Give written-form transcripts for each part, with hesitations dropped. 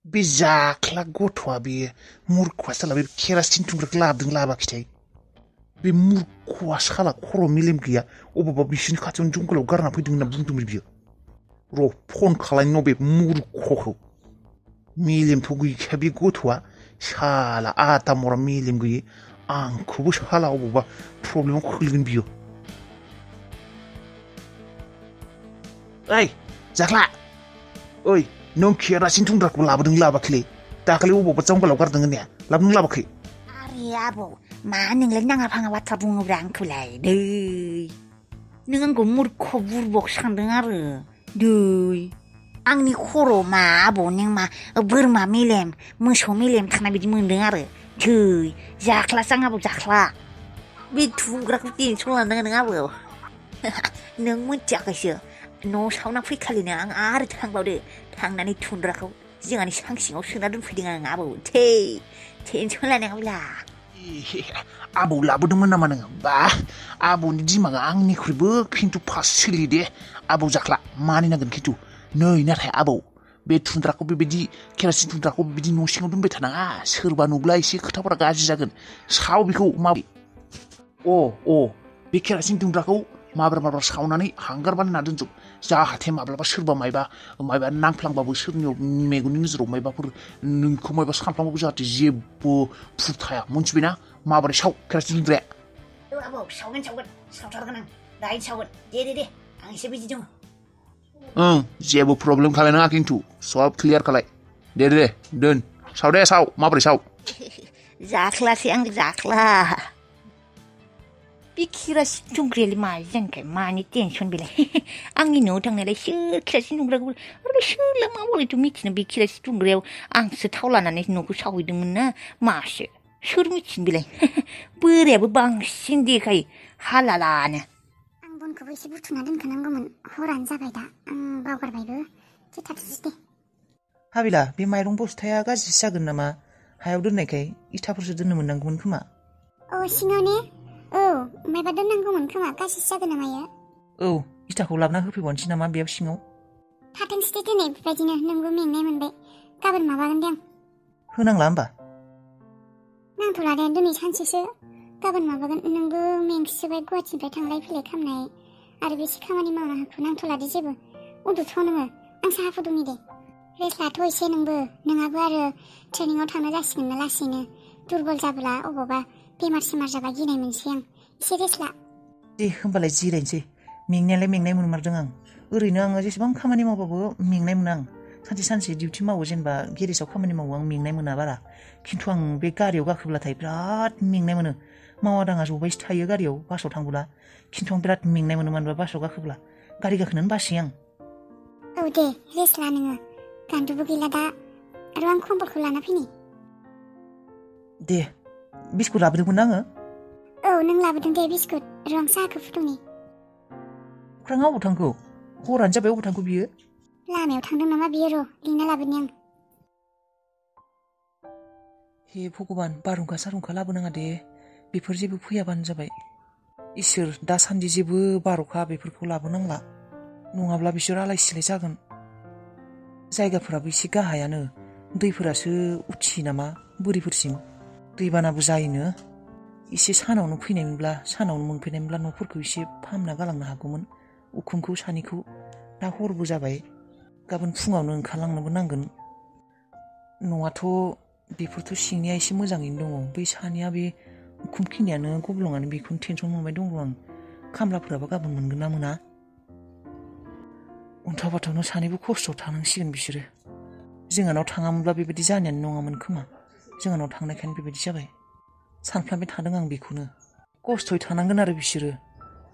बे जाख्ला गथ'आ बे मुर्खआ साला बे केरासिन थुंग्राखौ लाबोदों लाबाखैथाय बे मुर्खआ साला खर' मेलेम गैया अबावबा बिसिनि खाथियावनो जंगलाव गारना फैदों होनना बुंदोंमोन बियो र' फन खालायनो बे मुर्खखौ मेलेमथ' गैखाया बे गथ'आ साला आदा मरा मेलेम गैयै आंखौबो साला अबावबा प्रब्लेमाव खोख्लैगोन बियो ओइ जाख्ला ओइ नों केरासिन थुंग्राखौ लाबोदों लाबाखैलै दाखालि अबावबा जंगलाव गारदों होननाया लाबोदों लाबाखै आरे आबौ मा नोंलाय नाङा फाङा बाथ्रा बुङोब्रा आंखौलाय दै नों आंखौ मुर्ख बुरबक सानदों आरो दै आंनि खर' मा आबौ नों मा बोरमा मेलेम मोसौ मेलेम थानाय बिदि मोनदों आरो दै जाख्लासो आं आबौ जाख्ला बे थुग्राखौ टेनसन लानाङा नों आबौ नों मिथियाखैसो न' सावना फैखालिनो आं आरो थांबावदो थांनानै थुन्द्राखौ जोंहानि सां सिङाव सोना दोनफैदों आं आबौ टेनसन लानाङाब्ला आबौ लाबोदोंमोन नामा नोङो बा आबौनि दिमागा आंनिख्रुइबो खिन्थु फार्स्ट सोलियो दे आबौ जाख्ला मानिनांगोन खिन्थु नै नाथाय आबौ बे थुन्द्राखौ बेबायदि केरासिन थुन्द्राखौ बिदि न' सिङाव दोनबाय थानाङा सोरबा नुब्ला एसे खोथाफोरा गाज्रि जागोन साव बेखौ माबोरै बे केरासिन थुन्द्राखौ माब्रा सावनानै हांगार बानायना दोनजोब जाहाथे माब्लाबा सोरबा मायबा नांफ्लांबाबो सोरनियाव मेगननि नोजोराव मायबाफोर नोंखौ मायबा सानफ्लांबाबो जाहाथे जेबो फुरथाया मोनथिबायना माबोरै साव केरासिन थुन्द्राया आबौ सावगोन सावथारगोन आं दाहाय सावगोन दे आं एसे बिदि दङ जेबो प्रब्लेम खालायनाङा खिन्थु सब क्लियार खालाय दे दोन साव दे साव माबोरै साव जाख्लासै आं जाख्ला बे केरासिन थुंग्रायालाय मा जानखाय मानि टेनसन बेलाय आंनि न'आव थांनायलाय सोर केरासिन थुंग्राखौ आरो सोरला माबोरैथ' मिथिनो बे केरासिन थुंग्रायाव आंसो थाव लानानै न'खौ सावहैदोंमोन ना मासो सोर मिथिनो बेलाय बोरायाबो बांसिन देखायो हालालानो आं बनखौबो एसे बुथुमना दोनखानांगौमोन हरानो जाबाय दा आं बावगारबायबो थाथोंसै दे हाबिला बे माइरं बस्थाया गाज्रिसो जागोन नामा हायाव दोननायखाय इथाफोरसो दोननो मोननांगौमोन खोमा सिङाव ने मायबा दोननांगौमोन खोमा गाज्रिसो जागोन नामा औ इथाखौ लाबोना होफैबावनोसै नामा बेयाव सिङाव थाथोंसै दे दिनै बेबायदिनो नोंबो मेंनाय मोनबाय गाबोन माबागोन दे आं होनांला होमबा नांथ'ला दे दिनै सानसेसो गाबोन माबागोन नोंबो मेंसिबाय गुवाहाटिनिफ्राय थांलाय फैलाय खालामनाय आरो बेसे खामानि मावना होखो नांथ'ला दे जेबो उन्दुथ' नोङो आं साहा फुदुंनि दे रेस्ट लाथ' एसे नोंहाबो आरो ट्रेनिङाव थांनो जासिगोन ना लासैनो दुरबल जाब्ला अबावबा बेमार सेमार जाबा गिनाय मोनसै आं एसे रेस्ट ला दे होमबालाय जिरायनोसै मेंनायालाय मेंनाय मोनमारदों आं ओरैनो आङो जेसेबां खामानि मावबाबो मेंनाय मोना आं सानसे डिउटि मावो जेनेबा गेरेजाव खामानि मावो आं मेंनाय मोना बारा खिन्थु आं बे गारियाव गाखोब्लाथाय बिराद मेंनाय मोनो मावा दाङा जबायसो थायो गारियाव बासाव थांबोला खिन्थु आं बिराद मेंनाय मोनो मानोबा बासाव गाखोब्ला गारि गाखोनानै बासै आं दे रेस्ट ला नोङो गान्दुबो गैला दा आरो आं कम्बलखौ लाना फैनि दे बिस्कुट लाबोदोंमोन ना आङो नों लाबोदों दे बिस्कुट र' आं साहाखौ फुदुंनि अख्राङा अबाव थांखो हरानो जाबाय अबाव थांखो बियो लामायाव थांदों नामा बियो र' लिंना लाबोनि आं हे भगबान बारहुंखा सारहुंखा लाबोनाङा दे बेफोर जेबो फैयाबानो जाबाय इसोर दासान्दि जेबो बार'खा बेफोरखौ लाबोनांला नङाब्ला बिसोर आलाय सिलाय जागोन जायगाफोराबो एसे गाहायानो दैफोरासो उथियो नामा बोरिफोरसिम दैबानाबो जायोनो एसे सानावनो फैनायमोनब्ला सानावनो मोनफैनायमोनब्ला न'फोरखौ एसे फाहामना गालांनो हागौमोन उखुमखौ सानिखौ दा हरबो जाबाय गाबोन फुङावनो ओंखारलांनोबो नांगोन न'आथ' बेफोरथ' सिंनिया एसे मोजाङैनो दङ बै सानिया बे उखुमखिनियानो गब्लङानो बेखौनो टेनसन मोनबाय दङ आं खामलाफोराबो गाबोन मोनगोन ना मोना अन्थाव बाथावनो सानैबो खस्थ'आव थानांसिगोन बिसोरो जोंहानाव थाङामोनब्ला बेबायदि जानायानो नङामोन खोमा जोंहानाव थांनायखायनो बेबायदि जाबाय सानफ्लांबाय थादों आं बेखौनो खस्थ'यै थानांगोन आरो बिसोरो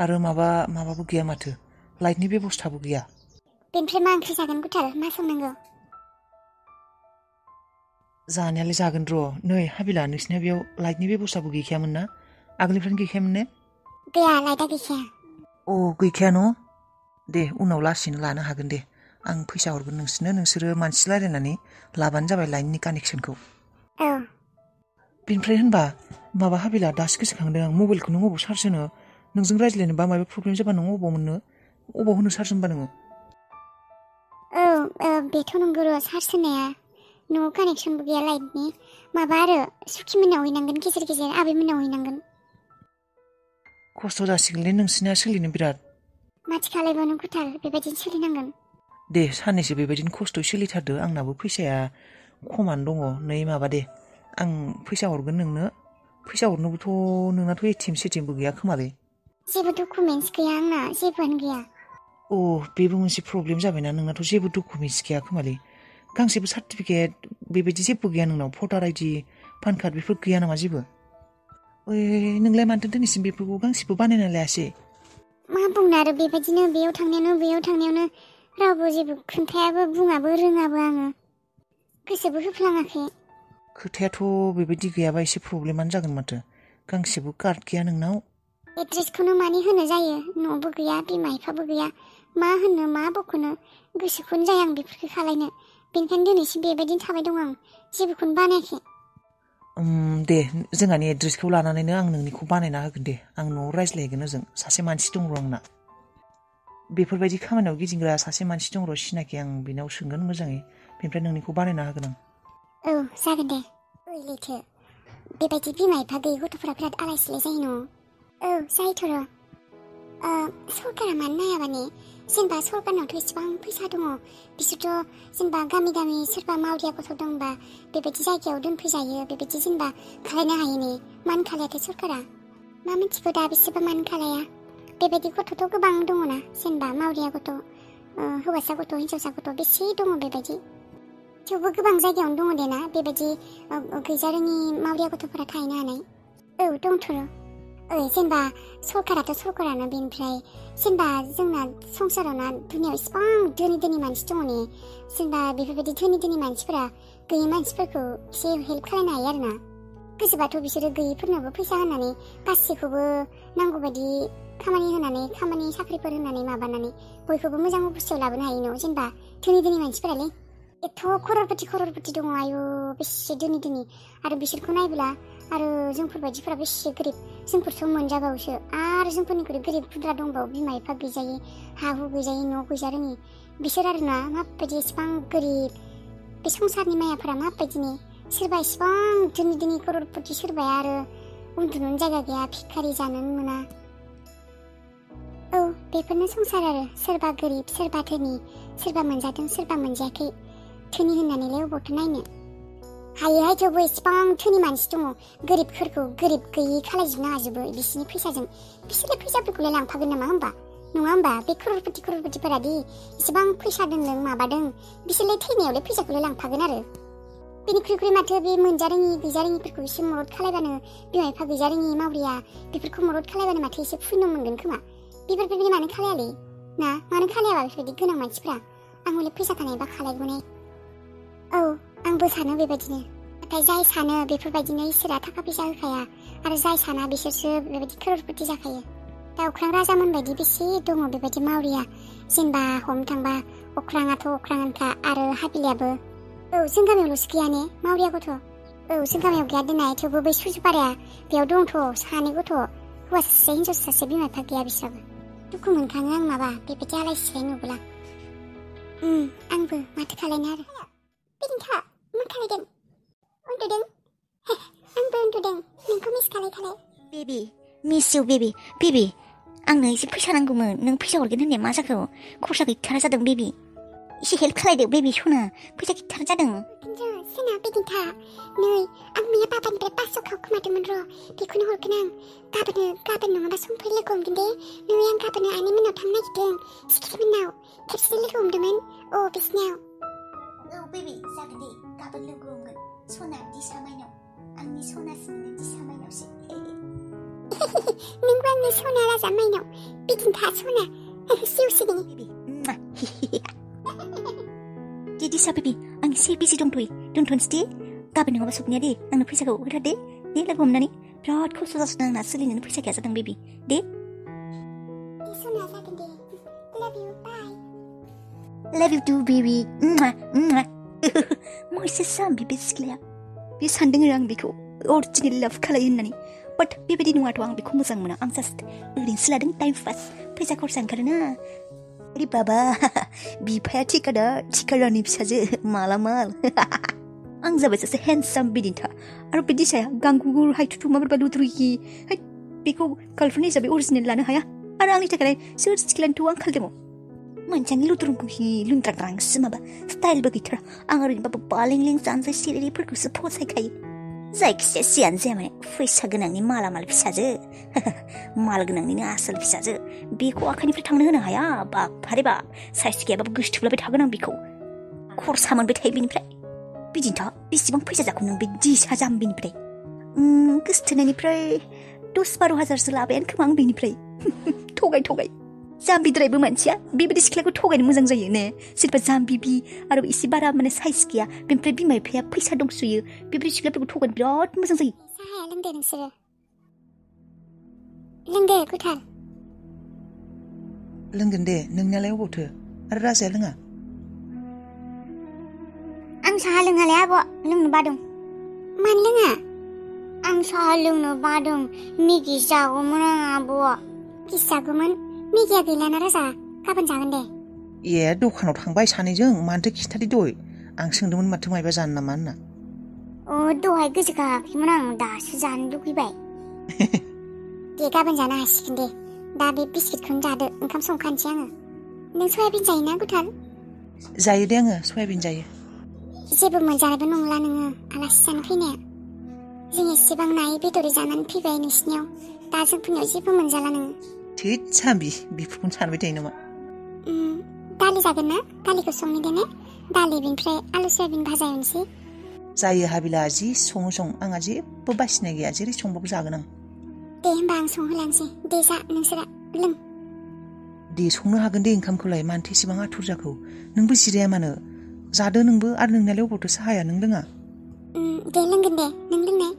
आरो माबाबो गैया माथो लाइटनि बेबस्थाबो गैया बेनिफ्राय मा ओंख्रि जागोन गुथाल मा संनांगौ जानायालाय जागोन र' नै हाबिला नोंसिना बेयाव लाइटनि बेबस्थाबो गैखायामोन ना आगोलनिफ्रायनो गैखायामोन ने गैया लाइटआ गैखाया गैखाया न' दे उनाव लासैनो लानो हागोन दे आं फैसा हरगोन नोंसोरो मानसि रायलायनानै लाबानो जाबाय लाइननि कानेक्सनखौ बेनिफ्राय होनबा माबा हाबिला दासो गोसोखांदों आं मबाइलखौ नों अबाव चार्ज होनो नोंजों रायज्लायनोबा माबा प्रब्लेम जाबा नों अबाव मोननो अबाव होनो चार्ज होनबा नोङो बेथ' नंगौ र' चार्ज होनाया न'आव कानेक्सनबो गैया लाइटनि माबा आरो सुखि मोननाव हैनांगोन गेजेर गेजेर आबै मोननाव हैनांगोन खस्थ' जासिगोनलै नोंसिना सोलिनो बिराद माथि खालायबावनो गुथाल बेबायदिनो सोलिनांगोन दे साननैसो बेबायदिनो खस्थ'यै सोलिथारदो आंनाबो फैसाया खमानो दङ नै माबा दे आं फैसा हरगोन नोंनो फैसा हरनोबोथ' नोंनाथ' एटिएम सेटिएमबो गैया खोमालै जेबो डकुमेन्टस गैया आंना जेबोआनो गैया अ बेबो मोनसे प्रब्लेम जाबायना नोंनाथ' जेबो डकुमेन्टस गैया खोमालै गांसेबो सार्टिफिकेट बेबायदि जेबो गैया नोंनाव भटार आइडि पान कार्ड बेफोर गैया नामा जेबो ओइ नोंलाय मानोथो दिनैसिम बेफोरखौ गांसेबो बानायना लायासै मा बुंनो आरो बेबायदिनो बेयाव थांनायावनो रावबो जेबो खोन्थायाबो बुङाबो रोङाबो आङो गोसोबो होफ्लाङाखै खोथायाथ' बेबायदि गैयाबा एसे प्रब्लेमानो जागोन माथो गांसेबो कार्ड गैया नोंनाव एड्रेसखौनो मानि होनो जायो न'बो गैया बिमा बिफाबो गैया मा होनो मा बख'नो गोसोखौनो जाया आं बेफोरखौ खालायनो बेनिखायनो दिनैसिम बेबायदिनो थाबाय दं आं जेबोखौनो बानायाखै दे जोंहानि एड्रेसखौ लानानैनो आं नोंनिखौ बानायना होगोन दे आं न'आव रायज्लायहैगोन ओजों सासे मानसि दं र' आंना बेफोरबायदि खामानियाव गिदिंग्रा सासे मानसि दं र' सिनाखि आं बेनाव सोंगोन मोजाङै बेनिफ्राय नोंनिखौ बानायना होगोन आं औ जागोन दे ओइ लैथो बेबायदि बिमा बिफा गैयि गथ'फोरा बिराद आलाय सिलाय जायो न' औ जायोथ' र' सरकारा मानो नायाबा ने जेनेबा सरकारनावथ' इसेबां फैसा दङ बिसोरथ' जेनेबा गामि सोरबा मावरिया गथ' दंबा बेबायदि जायगायाव दोनफैजायो बेबायदि जेनेबा खालायनो हायो ने मानो खालायाथाय सरकारा मा मिथिगौ दा बिसोरबा मानो खालाया बेबायदि गथ'थ' गोबां दङना जेनेबा मावरिया गथ' हौवासा गथ' हिन्जावसा गथ' बेसे दङ बेबायदि थेवबो गोबां जायगायावनो दङ दे ना बेबायदि गैजारोङि मावरिया गथ'फोरा थाहैनो हानाय औ दंथ' र' जेनेबा सरकारानो बेनिफ्राय जेनेबा जोंना संसाराव ना दुनियाव इसिबां धोनि मानसि दङ ने जेनेबा बेफोरबायदि धोनि मानसिफोरा गैयि मानसिफोरखौ एसे हेल्प खालामनो हायो आरोना गोसोबाथ' बिसोरो गैयिफोरनोबो फैसा होनानै गासैखौबो नांगौ बायदि खामानि होनानै खामानि साख्रिफोर होनानै माबानानै बयखौबो मोजां अबस्थायाव लाबोनो हायो न' जेनेबा धोनि मानसिफोरालै एथ' खररपति दङ आयु बेसे धोनि आरो बिसोरखौ नायब्ला आरो जोंफोर बायदिफोरा बेसे गोरिब जोंफोरथ' मोनजाबावसो आरो जोंफोरनिख्रुइ गोरिब गुन्द्रा दंबावो बिमा बिफा गैजायै हा हु गैजायै न' गैजा रोङि बिसोर आरोना माबायदि एसेबां गोरिब बे संसारनि मायाफोरा माबायदिनि सोरबा इसेबां धोनि खररपति सोरबाया आरो उन्दुनो जायगा गैया भिखारि जानोनो मोना औ बेफोरनो संसार आरो सोरबा गोरिब सोरबा धोनि सोरबा मोनजादों सोरबा मोनजायाखै धोनि होननानैलाय अबावथो नायनो हायोहाय थेवबो इसेबां धोनि मानसि दङ गोरिबफोरखौ गोरिब गैयि खालायजोबनो हाजोबो बिसिनि फैसाजों बिसोरलाय फैसाफोरखौलाय लांफागोन नामा होमबा नङा होमबा बे खररपतिफोरादि इसेबां फैसा दोनदों माबादों बिसोरलाय थैनायावलाय फैसाखौलाय लांफागोन आरो बेनिख्रुइ माथो बे मोनजारोङि गैजारोङिफोरखौ एसे मदद खालायबानो बिमा बिफा गैजारोङि मावरिया बेफोरखौ मदद खालायबानो माथो एसे पुण्य मोनगोन खोमा बेफोरबायदि मानो खालायालै ना मानो खालायाबा बेफोरबायदि गोनां मानसिफ्रा आं हले फैसा थानायबा खालायगौने औ आंबो सानो बेबायदिनो नाथाय जाय सानो बेफोरबायदिनो इसोरा थाखा फैसा होखाया आरो जाय साना बिसोरसो बेबायदि खररपति जाखायो दा अख्रां राजामोन बायदि बेसे दङ बेबायदि मावरिया जेनेबा हमनो थांबा अख्राङाथ' अख्राङानोखा आरो हाबिलियाबो औ जों गामियावल'सो गैया ने मावरिया गथ' औ जों गामियाव गैया दोननाय थेवबो बै सुजुपाराया बेयाव दंथ' सानै गथ' हौवा सासे हिन्जाव सासे बिमा बिफा गैया बिस्राबो दुखु मोनखाङो आं माबा बेबायदि आलाय सिलाय नुब्ला आंबो माथो खालायनो आरो बिदिनोखा मा खालायदों उन्दुदों आंबो उन्दुदों नोंखौ मिस खालाय बेबि मिस इउ बेबि आंनो एसे फैसा नांगौमोन नों फैसा हरगोन होननाया मा जाखो खरसा गैथारा जादों बेबि एसे हेल्प खालायदो बेबि सना फैसा गैथारा जादों सोना बिदिनोखा नै आं मैया बाबानिफ्राय 500 खावखोमादोंमोन र' बेखौनो हरगोन आं गाबोन नङाबा समफोर लोगो हमगोन दे नै आं गाबोन आनै मोननाव थांनो नागिरदों सिखिरिमोननाव खेबसे लोगो हमदोंमोन बिसिनाव औ बेबि जागोन दे गाबोन लोगो हमगोन सना दिसा माइनाव आंनि सनासिन दिसा माइनावसो नोंबो आंनि सना राजा माइनाव बिदिनोखा सना सिवसिगोन दे दिसा बेबि आं एसे बिजि दंथ'यो दोनथ'नोसै दे गाबोन नङाबा सपनिया दे आंनो फैसाखौ होथार दे लोगो हमनानै बिराद खस्थ' जासोदों आंना सोलिनोनो फैसा गैया जादों बेबि दे सना जागोन दे love you bye Love you too, baby. मा एसे जाम्बि बे सिख्लाया बे सानदों आरो आं बेखौ अरिजिनेल लाभ खालायो होननानै बाट बेबायदि नङाथ' आं बेखौ मोजां मोना आं जास्ट ओरैनोसो लादों टाइम पास फैसा खरसा ओंखारोना अरे बाबा बिफाया थिकादारनि फिसाजो माला माल आं जाबाय सासे हेन्डसाम बिदिन्था आरो बे दिसाया गांगुर हायथुथु माबा लुद्रुयि बेखौ गार्लफ्रेन्ड हिसाबै अरिजिनेल लानो हाया आरो आंनि थाखाय सोर सिख्लानिथ' आंखाल दङ मोनसेनि लुद्रुंहि लुन्द्रांद्रांसो माबा स्टाइलबो गैथारा आं ओरैनोबाबो बालेंलें जानजाय सिरिरिफोरखौसो फसायखायो जायखिजाया सियानो जाया माने फैसा गोनांनि मालामाल फिसाजो माल गोनांनिनो आसोल फिसाजो बेखौ आखाइनिफ्राय थांनो होनो हाया बाबरे बाब साइस गैयाबाबो गोसोथोलाबाय थागोन आं बेखौ खरसा मोनबाय थायो बेनिफ्राय बिदिन्था बेसेबां फैसा जाखो नों बे दिसा जाम्बिनिफ्राय गोसोथोनायनिफ्राय 10-12 हाजारसो लाबायानो खोमा आं बेनिफ्राय थगाय जाम्बिद्रायबो मानसिया बेबायदि सिख्लाखौ थगायनो मोजां जायो ने सोरबा जाम्बि आरो एसे बारा माने साइस गैया बेनिफ्राय बिमा बिफाया फैसा दंसोयो बेबायदि सिख्लाफोरखौ थगायनो बिराद मोजां जायो साहाया लोंदो नोंसोरो लोंदो गुथाल लोंगोन दे नोंनियालाय अबावथो आरो राजाया लोङा आं साहा लोङालै आब' लोंनो बादों मानो लोङा आं साहा लोंनो बादों मेगि जागौमोन आं आब' किस जागौमोन मेगिया गैलाना राजा गाबोन जागोन दे ए दखानाव थांबाय सानैजों मानोथो खिथादि दय आं सोंदोंमोन माथो मायबा जानो नामा होनना दहाय गोसोखाङाखैमोन आं दासो जानो लुगैबाय दे गाबोन जानो हासिगोन दे दा बे बिस्किटखौनो जादो ओंखाम संखानोसै आङो नों सयाबिन जायोना गुथाल जायो दे आङो सयाबिन जायो जेबो मोनजानायबो नंला नोङो आलासि जानो फैनाया जों एसेबां नायै बेदरै जानानै फैबाय नोंसिनियाव दा जों फैनायाव जेबो मोनजाला नोङो थोद साम्बि बेफोरखौनो सानबाय थायो नामा दालि जागोन ना दालिखौ संनो देने दालि बेनिफ्राय आलु सयाबिन भाजा एवनोसै जायो हाबिला जि सङो सं आंहा जेबो बासिनाय गैया जेरै संबाबो जागोन आं दे होमबा आं संहोलांसै दे जा नोंसोरा लों दे संनो हागोन दे ओंखामखौलाय मानोथो एसेबां आथुर जाखो नोंबो जिराया मानो जादो नोंबो आरो नोंनालाय अबावथो साहाया नों लोङा दे लोंगोन दे नों लोंनाय